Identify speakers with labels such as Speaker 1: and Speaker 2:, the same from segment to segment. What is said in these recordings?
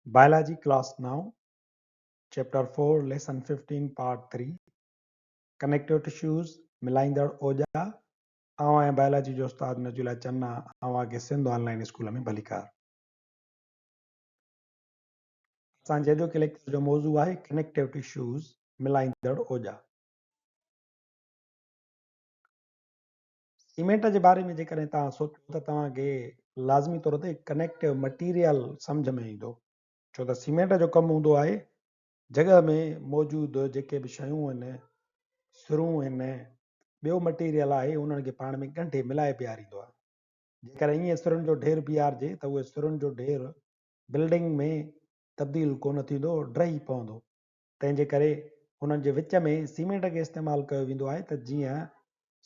Speaker 1: Biology class 9 chapter 4 lesson 15 part 3 connective tissues ملائيندڙ اوڄا. آئون آهيان biology جو استاد نجولا چنا، اوهان کي سنڌ آن لائين اسڪول ۾ ڀليڪار. اسان جي اڄوڪي ليڪچر جو موضوع آهي ڪنيڪٽو ٽشوز ملائيندڙ اوڄا. سيمينٽ جي باري ۾ جيڪڏهن توهان سوچيو ته توهان کي لازمي طور تي ڪنيڪٽو مٽيريل سمجهه ۾ ايندو، ڇو ته سيمينٽ جو ڪم هوندو آهي جڳهه ۾ موجود جيڪي به شيون آهن، سرون آهن، ٻيو مٽيريل آهي، انهن کي پاڻ ۾ ڳنڍي ملائي بيهاريندو آهي. جيڪڏهن ائين سرن جو ڍير بيهارجي ته اهي سرن جو ڍير بلڊنگ ۾ تبديل ڪونه ٿيندو، ڊهي پوندو. تنهن جي ڪري انهن جي وچ ۾ سيمينٽ کي استعمال ڪيو ويندو آهي ته جيئن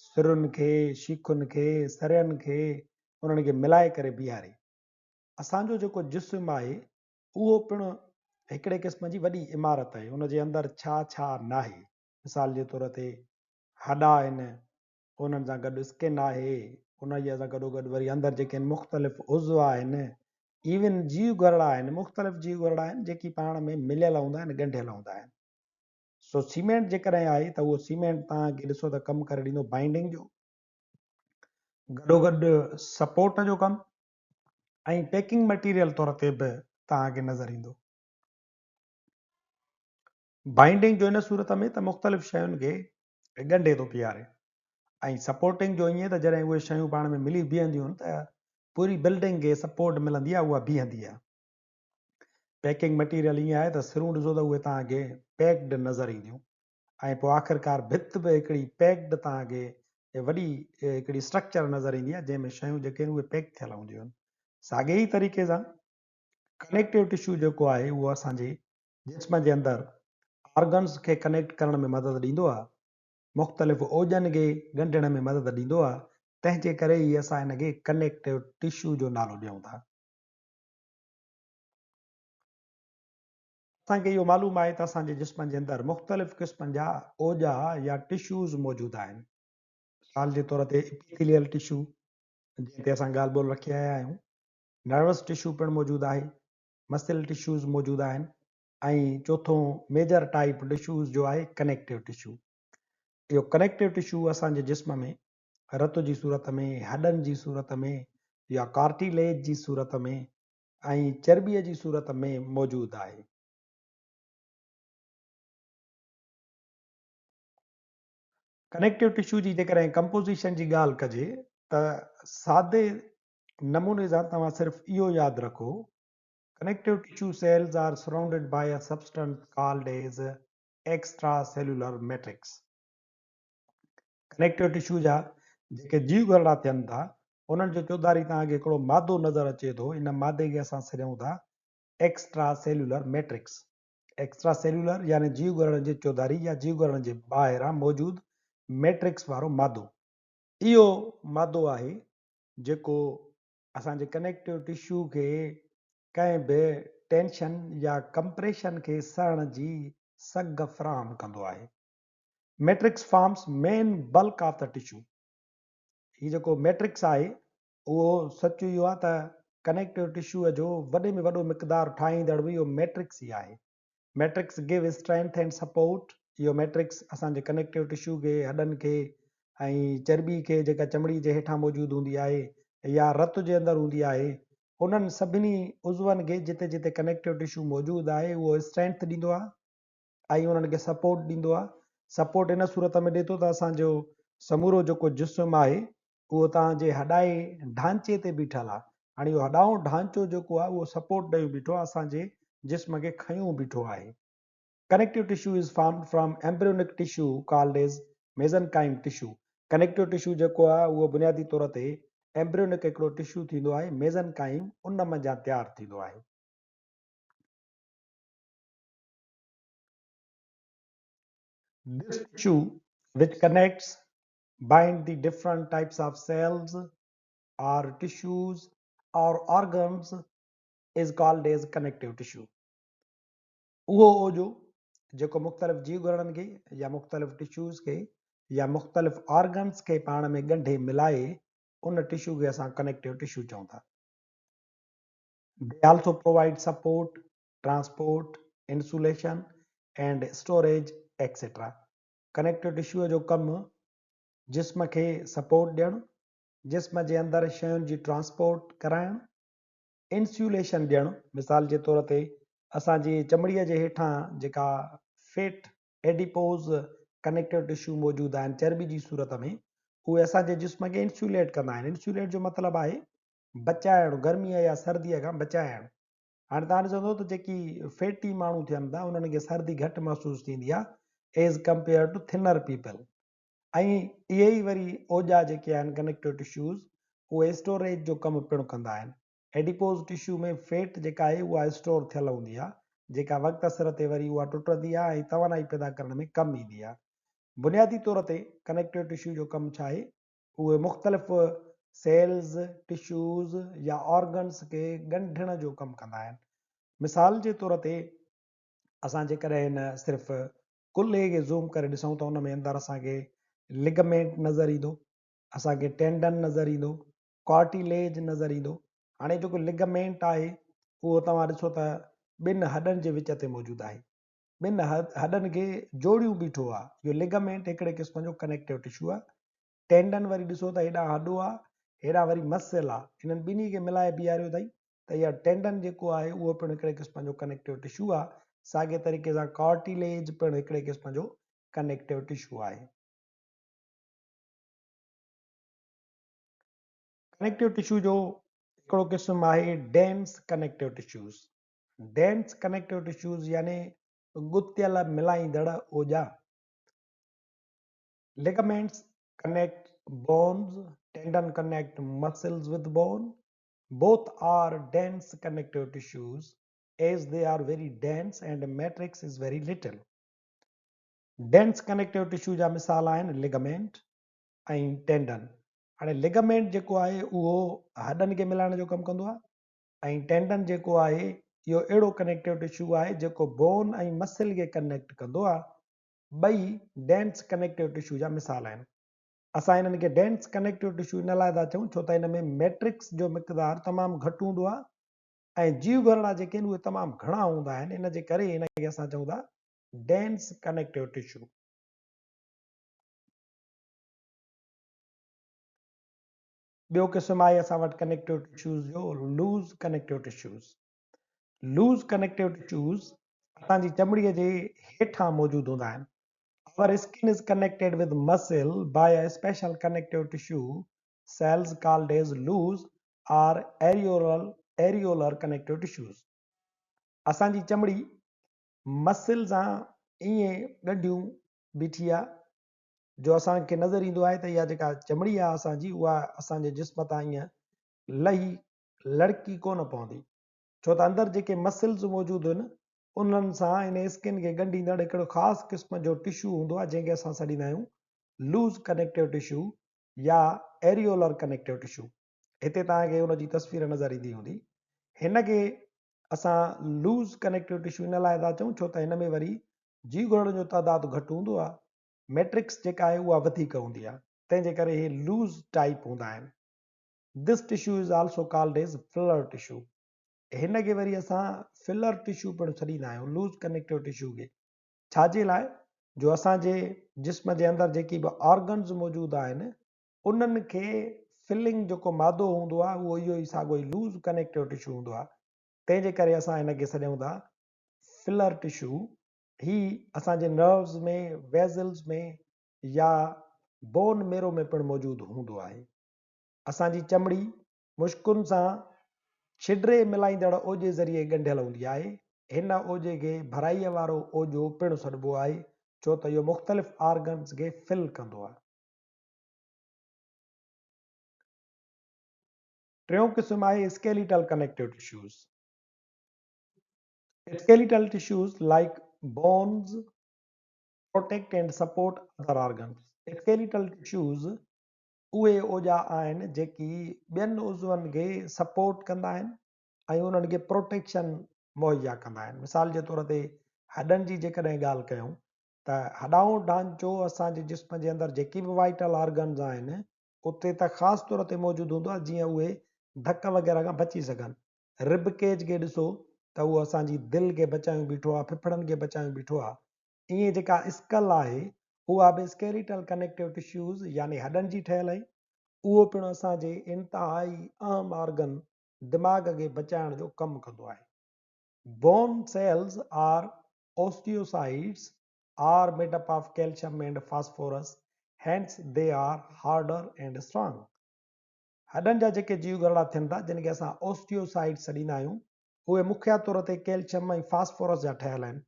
Speaker 1: سرن کي، شيخن کي، سرين کي انهن کي ملائي ڪري بيهاري. اسان جو جيڪو جسم آهي اهو پڻ هڪڙي قسم جي وڏي عمارت آهي، ان جي اندر ڇا ڇا ناهي. مثال جي طور تي هڏا آهن، انهن سان گڏ اسڪن آهي، انهيء سان گڏوگڏ وري اندر جيڪي آهن مختلف عضوا آهن، ايون جيو گهرڙا آهن، مختلف جيو گهرڙا آهن جيڪي پاڻ ۾ مليل هوندا آهن، ڳنڍيل هوندا آهن. سو سيمينٽ جيڪڏهن آهي ته اهو سيمينٽ توهان کي ڏسو ته ڪم ڪري ڏيندو بائنڊنگ جو، گڏوگڏ سپورٽ جو ڪم ۽ پيڪنگ مٽيريل طور تي به توهان کي نظر ايندو. بائنڊنگ جو ان صورت ۾ ته مختلف شين کي ڳنڍي ٿو بيهاري ۽ سپورٽنگ جو ائين ته جڏهن اهي شيون پاڻ ۾ ملي بيهنديون آهن ته پوري بلڊنگ کي سپورٽ ملندي آهي، اها بيهندي آهي. پيڪنگ مٽيريل ائين آهي ته سرون ڏسو ته اهي توهان کي پيڪڊ نظر اينديون ۽ پوء آخرڪار ڀت به هڪڙي پيڪڊ توهان کي وڏي هڪڙي اسٽرڪچر نظر ايندي آهي جنهن ۾ شيون جيڪي آهن اهي پيڪ ٿيل هونديون آهن. ساڳئي ئي طريقي سان ڪنيڪٽو ٽشو جيڪو آهي اهو اسان جي جسم جي اندر آرگنز کي ڪنيڪٽ ڪرڻ ۾ مدد ڏيندو آهي، مختلف اوڄن کي ڳنڍڻ ۾ مدد ڏيندو آهي، تنهن جي ڪري ئي اسان ان کي ڪنيڪٽو ٽشو جو نالو ڏيون ٿا. اسان کي اهو معلوم آهي ته اسان جي جسم جي اندر مختلف قسمن جا اوڄا يا ٽشوز موجود آهن. مثال جي طور تي اپيٿيليل ٽشو جنهن تي اسان ڳالهه ٻولهه رکي آيا آهيون، نروس ٽشو پڻ موجود آهي، مسل ٽشوز موجود آهن ۽ چوٿون ميجر ٽائيپ ٽشوز جو آهي ڪنيڪٽو ٽشو. اهو ڪنيڪٽو ٽشو اسان جي جسم ۾ رت جي صورت ۾، هڏن جي صورت ۾ يا ڪارٽيليج جي صورت ۾ ۽ چرٻي جي صورت ۾ موجود آهي. ڪنيڪٽو ٽشو جي جيڪڏهن ڪمپوزيشن جي ڳالهه ڪجي ته سادي نموني سان توهان صرف اهو ياد رکو، connective tissue cells are surrounded by a substance called as extracellular matrix. Connective tissue جا جيڪي جيو گهرڙا ٿين ٿا انهن جي چوڌاري توهان کي هڪڙو مادو نظر اچي ٿو، ان مادي کي اسان سڏيون ٿا extra cellular matrix. Extra cellular يعني جيو گهرڙن جي چوڌاري يا جيو گهرڙن جي ٻاهران موجود ميٽرڪس وارو مادو. اهو مادو آهي جيڪو اسان جي ڪنيڪٽو ٽشو کي ڪنهن به ٽينشن يا ڪمپريشن کي سهڻ جي سگهه فراهم ڪندو آهي. Matrix forms main bulk of the tissue. هي جيڪو ميٽرڪس آهي اهو سچ اهو آهي ته ڪنيڪٽو ٽشو جو وڏي ۾ وڏو مقدار ٺاهيندڙ به اهو ميٽرڪس ئي آهي. Matrix give strength and support, اهو ميٽرڪس اسان جي ڪنيڪٽو ٽشو کي، هڏن کي ۽ چرٻي کي جيڪا چمڙي جي هيٺان موجود هوندي آهي يا رت جي اندر هوندي آهي، انهن سڀني عضون کي جتي جتي ڪنيڪٽو ٽشو موجود آهي اهو اسٽرينٿ ڏيندو آهي ۽ انهن کي سپورٽ ڏيندو آهي. سپورٽ ان صورت ۾ ڏئي ٿو ته اسان جو سمورو جيڪو جسم آهي اهو توهان جي هڏائي ڍانچي تي بيٺل آهي. هاڻي اهو هڏائون ڍانچو جيڪو آهي اهو سپورٽ ڏيون بيٺو آهي، اسان جي جسم کي کنيون بيٺو آهي. Connective tissue is formed from embryonic tissue called as mesenchyme tissue. Connective tissue جيڪو آهي اهو بنيادي طور تي ايمبريونڪ هڪڙو ٽشو ٿيندو آهي، ميزنڪائم ان منجهان تيار ٿيندو آهي. This tissue which connects bind the different types of cells or tissues or organs is called as connective tissue. اهو اوڄو جيڪو مختلف جيو گهرڙن کي يا مختلف ٽشوز کي يا مختلف آرگنز کي پاڻ ۾ ڳنڍي ملائي ان ٽشو کي اسان ڪنيڪٽو ٽشو چئون ٿا. They also provide support. Transport, insulation and storage etcetera. Connective ٽشوء جو ڪم جسم کي سپورٽ ڏيڻ، جسم جي اندر شين جي ٽرانسپورٽ ڪرائڻ، انسيوليشن ڏيڻ، مثال جي طور تي اسان جي چمڙيء جي هيٺان جيڪا فيٽ، ايڊيپوز ڪنيڪٽو ٽشو موجود آهن چرٻي جي صورت ۾، اهي اسان جي جسم کي انسيوليٽ ڪندا آهن. انسيوليٽ جو مطلب آهي بچائڻ، گرميء يا سرديء کان بچائڻ. هاڻي توهان ڏسندو ته جيڪي فيٽي ماڻهو ٿين ٿا انهن کي سردي گهٽ محسوس ٿيندي آهي as compare to thinner people ۽ اهي ئي وري اوڄا جيڪي آهن ڪنيڪٽو ٽشوز اهي اسٽوريج جو ڪم پڻ ڪندا آهن. ايڊيپوز ٽشو ۾ فيٽ جيڪا آهي اها اسٽور ٿيل هوندي آهي جيڪا وقت سر تي وري اها ٽٽندي آهي ۽ توانائي پيدا ڪرڻ ۾ ڪم ايندي آهي. بنيادي طور تي ڪنيڪٽو ٽشو جو ڪم ڇا آهي؟ اهي مختلف سيلز، ٽشوز يا آرگنز کي ڳنڍڻ جو ڪم ڪندا آهن. مثال جي طور تي اسان جيڪڏهن هن صرف ڪلهي کي زوم ڪري ڏسون ته ان ۾ اندر اسان کي لگمينٽ نظر ايندو، اسان کي ٽينڊن نظر ايندو، ڪارٽيليج نظر ايندو. هاڻي جيڪو لگمينٽ آهي اهو توهان ڏسو ته ٻن هڏن جي وچ تي موجود آهي. ٻن هڏن کي جوڙيون بيٺو آهي. اهو لگمينٽ هڪڙي قسم جو ڪنيڪٽو ٽشو آهي. ٽينڊن وري ڏسو ته هيڏانهن هڏو آ، هيڏانهن وري مسل آ، انهن ٻنهي کي ملائي بيهاريو اٿئي ته اها ٽينڊن جيڪو آهي اهو پڻ هڪڙي قسم جو ڪنيڪٽو ٽشو آ، ساڳئي طريقي سان ڪارٽيليج پڻ هڪڙي قسم جو ڪنيڪٽو ٽشو آهي. ڪنيڪٽو ٽشو جو هڪڙو قسم آهي dense connective tissues. Dense connective tissues يعني ڳتيل ملائيندڙ اوڄا. Ligaments connect bones, tendon connect muscles with bone. Both are dense connective tissues as they are very dense and matrix is very little. Dense connective tissue جا مثال آهن ligament ۽ tendon. هاڻي ligament جيڪو آهي اهو هڏن کي ملائڻ جو ڪم ڪندو آهي ۽ tendon جيڪو آهي اهو اهڙو connective tissue آهي جيڪو bone ۽ muscle کي connect ڪندو آهي. ٻئي ڊينس ڪنيڪٽو ٽشو جا مثال آهن. اسان انهن کي ڊينس ڪنيڪٽو ٽشو ان لاء ٿا چئون ڇو ته ان ۾ ميٽرڪس جو مقدار تمام گهٽ هوندو آهي ۽ جيو گهرڙا جيڪي آهن اهي تمام گهڻا هوندا آهن ان جي ڪري ان کي اسان چئون ٿا ڊينس ڪنيڪٽو ٽشو. ٻيو قسم آهي اسان وٽ ڪنيڪٽو ٽشوز جو loose connective tissues. Loose connective tissues اسان جي چمڙي جي هيٺان موجود هوندا آهن. Our skin is connected with muscle by a special connective tissue cells called as loose or areolar connective tissues. اسان جي چمڙي مسل سان ائين ڳنڍيون بيٺي آهي جو اسان کي نظر ايندو آهي ته اها جيڪا چمڙي آهي اسان جي اها اسان جي جسم تان ائين لهي لڙڪي ڪونه پوندي ڇو ته اندر جيڪي مسلز موجود هن انهن سان ان اسڪن کي ڳنڍيندڙ هڪڙو خاص قسم جو ٽشو هوندو آهي جنهن کي اسان سڏيندا آهيون لوز ڪنيڪٽو ٽشو يا ايريولر ڪنيڪٽو ٽشو هتي توهان کي ان جي تصوير نظر ايندي هوندي هن کي اسان لوز ڪنيڪٽو ٽشو ان لاء ٿا چئون ڇو ته هن ۾ وري جيو گهرڙن جو تعداد گهٽ هوندو آهي ميٽرڪس جيڪا آهي اها وڌيڪ هوندي آهي تنهن جي ڪري هي لوز ٽائپ هوندا آهن This tissue is also called as filler tissue. هن کي وري اسان فلر ٽشو پڻ سڏيندا آهيون لوز ڪنيڪٽو ٽشو کي ڇا جي لاء جو اسان جي جسم جي اندر جيڪي به آرگنز موجود آهن انهن کي فلنگ جيڪو مادو هوندو آهي اهو اهو ئي ساڳو ئي لوز ڪنيڪٽو ٽشو هوندو آهي تنهن جي ڪري اسان هن کي سڏيون ٿا فلر ٽشو هي اسان جي نروز ۾ ويزلز ۾ يا بون ميرو ۾ پڻ موجود هوندو آهي اسان جي چمڙي مشڪن سان ڇڊري ملائيندڙ اوڄي ذريعي ڳنڍيل هوندي آهي. هن اوڄي کي ڀرائيء وارو اوڄو پڻ سڏبو آهي، ڇو ته اهو مختلف آرگنز کي فل ڪندو آهي. ٽيون قسم آهي skeletal connective tissues. Skeletal tissues like bones protect and support other organs. Skeletal tissues اهي اوڄا آهن جيڪي ٻين عضون کي سپورٽ ڪندا آهن ۽ انهن کي پروٽيڪشن مهيا ڪندا آهن. مثال جي طور تي هڏن جي جيڪڏهن ڳالهه ڪيون ته هڏائون ڍانچو اسان جي جسم جي اندر جيڪي به وائٽل آرگنز آهن اتي ته خاص طور تي موجود هوندو آهي جيئن اهي ڌڪ وغيره کان بچي سگهن. رب ڪيج کي ڏسو ته اهو اسان جي دل کي بچايون بيٺو آهي، ڦڦڙن کي بچايون بيٺو آهي. ائين جيڪا اسڪل آهي اها به اسڪيليٽل ڪنيڪٽو ٽشوز يعني هڏن جي ٺهيل آهي. اهو پڻ اسان جي انتهائي اهم آرگن دماغ کي بچائڻ جو ڪم ڪندو آهي. Bone cells are osteocytes are made up of calcium and phosphorus hence they are harder and strong. هڏن جا جيڪي جيوگهرڙا ٿين ٿا جن کي اسان اوسٽيوسائيٽس سڏيندا آهيون اهي مکيه طور تي ڪيلشم ۽ فاسفورس جا ٺهيل آهن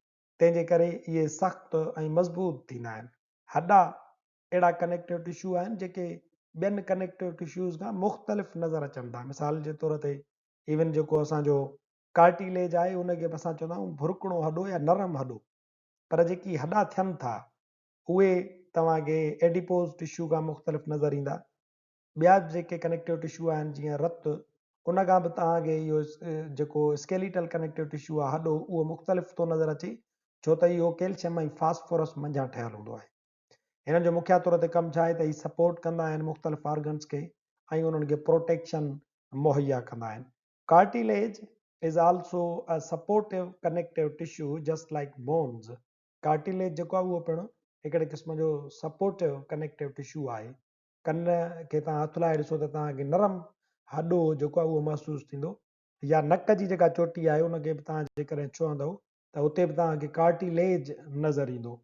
Speaker 1: تنهن جي ڪري اهي سخت ۽ مضبوط ٿيندا آهن. هڏا اهڙا ڪنيڪٽو ٽشو آهن جيڪي ٻين ڪنيڪٽو ٽشوز کان مختلف نظر اچن ٿا مثال جي طور تي ايون جيڪو اسان جو ڪارٽيليج آهي ان کي به اسان چوندا آهيون ڀرڪڻو هڏو يا نرم هڏو پر جيڪي هڏا ٿين ٿا اهي توهان کي ايڊيپوز ٽشو کان مختلف نظر ايندا. ٻيا به جيڪي ڪنيڪٽو ٽشو آهن جيئن رت ان کان به توهان کي اهو جيڪو اسڪيليٽل ڪنيڪٽو ٽشو آهي هڏو اهو مختلف ٿو نظر اچي ڇو ته اهو ڪيلشم ۽ فاسفورس منجهان ٺهيل هوندو آهي. هنن جو مکيه طور تي ڪم ڇا آهي ته هي سپورٽ ڪندا آهن مختلف آرگنس کي ۽ انهن کي پروٽيڪشن مهيا ڪندا آهن. Cartilage is also a supportive connective tissue just like bones. Cartilage جيڪو آهي اهو پڻ هڪڙي قسم جو سپورٽو ڪنيڪٽو ٽشو آهي. ڪن کي توهان هٿ لائي ڏسو ته توهان کي نرم هڏو جيڪو آهي اهو محسوس ٿيندو يا نڪ جي جيڪا چوٽي آهي ان کي به توهان جيڪڏهن ڇهندؤ ته اتي به توهان کي ڪارٽيليج نظر ايندو.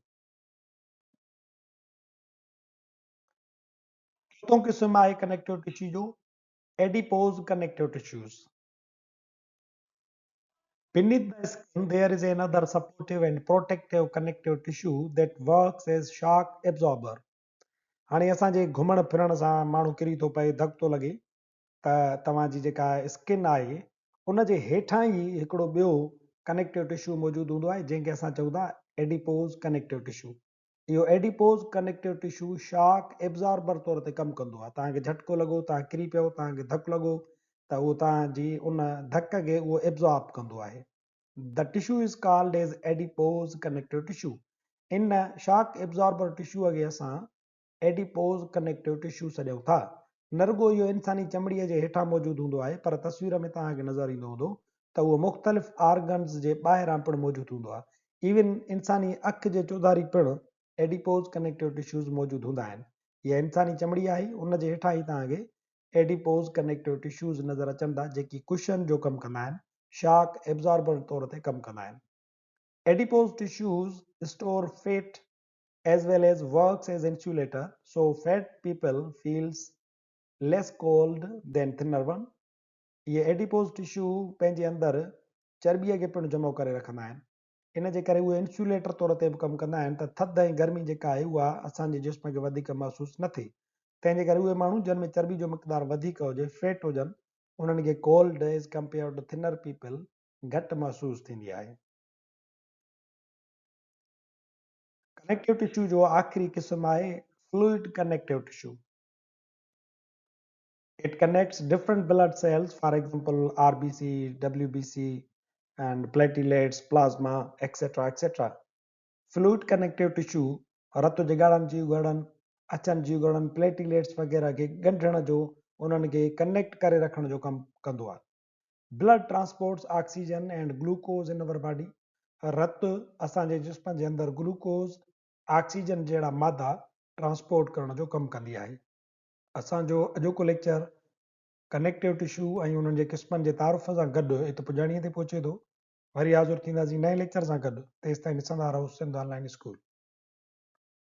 Speaker 1: چوٿون قسم آهي ڪنيڪٽو ٽشو جو adipose connective tissues. Beneath the skin there is another supportive and protective connective tissue that works as shock absorber. هاڻي اسان جي گهمڻ ڦرڻ سان ماڻهو ڪري ٿو پئي ڌڪ ٿو لڳي ته توهان جي جيڪا اسڪن آهي ان جي هيٺان ئي هڪڙو ٻيو ڪنيڪٽو ٽشو موجود هوندو آهي جنهن کي اسان چئون ٿا ايڊيپوز ڪنيڪٽو ٽشو. اهو adipose connective tissue shock absorber طور تي ڪم ڪندو آهي. توهان کي جهٽڪو لڳو، توهان ڪري پيو، توهان کي ڌڪ لڳو ته اهو توهان جي ان ڌڪ کي اهو ايبزارب ڪندو آهي. The tissue is called as adipose connective tissue. In shock absorber ٽشوء کي اسان ايڊيپوز ڪنيڪٽو ٽشو سڏيون ٿا. نه رڳو اهو انساني چمڙيء جي هيٺان موجود هوندو آهي پر تصوير ۾ توهان کي نظر ايندو هوندو ته اهو مختلف آرگنز جي ٻاهران پڻ موجود هوندو آهي. ايون انساني اک جي چوڌاري پڻ ايڊيپوز ڪنيڪٽو ٽشوز موجود هوندا آهن. اها انساني چمڙي آهي ان جي هيٺان ئي توهان کي ايڊيپوز ڪنيڪٽو ٽشوز نظر اچن ٿا جيڪي ڪشن جو ڪم ڪندا آهن، شاڪ ايبزاربر طور تي ڪم ڪندا آهن. Adipose tissues store fat as well as works as insulator so fat people feels less cold than thinner one اهي ايڊيپوز ٽشو پنهنجي اندر چرٻيء کي پڻ جمع ڪري رکندا آهن ان جي ڪري اهي انسيوليٽر طور تي به ڪم ڪندا آهن ته ٿڌ ۽ گرمي جيڪا آهي اها اسان جي جسم کي وڌيڪ محسوس نه ٿئي تنهن جي ڪري اهي ماڻهو جن ۾ چرٻي جو مقدار وڌيڪ هجي فيٽ هجن انهن کي cold as compared to thinner people گهٽ محسوس ٿيندي آهي. ڪنيڪٽو ٽشو جو آخري قسم آهي fluid connective tissue. It connects different blood cells for example R B C, W B C and platelets, plasma etcetera etcetera. Fluid connective tissue رت جي ڳاڙهن جيوگهرڙن، اڇن جيوگهرڙن، پليٽيليٽس وغيره کي ڳنڍڻ جو انهن کي ڪنيڪٽ ڪري رکڻ جو ڪم ڪندو آهي. Blood transports oxygen and glucose in our body, رت اسان جي جسم جي اندر گلوڪوز، آڪسيجن جهڙا مادا ٽرانسپورٽ ڪرڻ جو ڪم ڪندي آهي. اسان جو اڄوڪو ليڪچر ڪنيڪٽو ٽشو ۽ انهن جي قسمن جي تعارف سان گڏ هت پڄاڻيء تي پهچي ٿو. وري حاضر ٿينداسين نئين ليڪچر سان گڏ، تيستائين ڏسندا رهو سنڌ آن لائين اسڪول.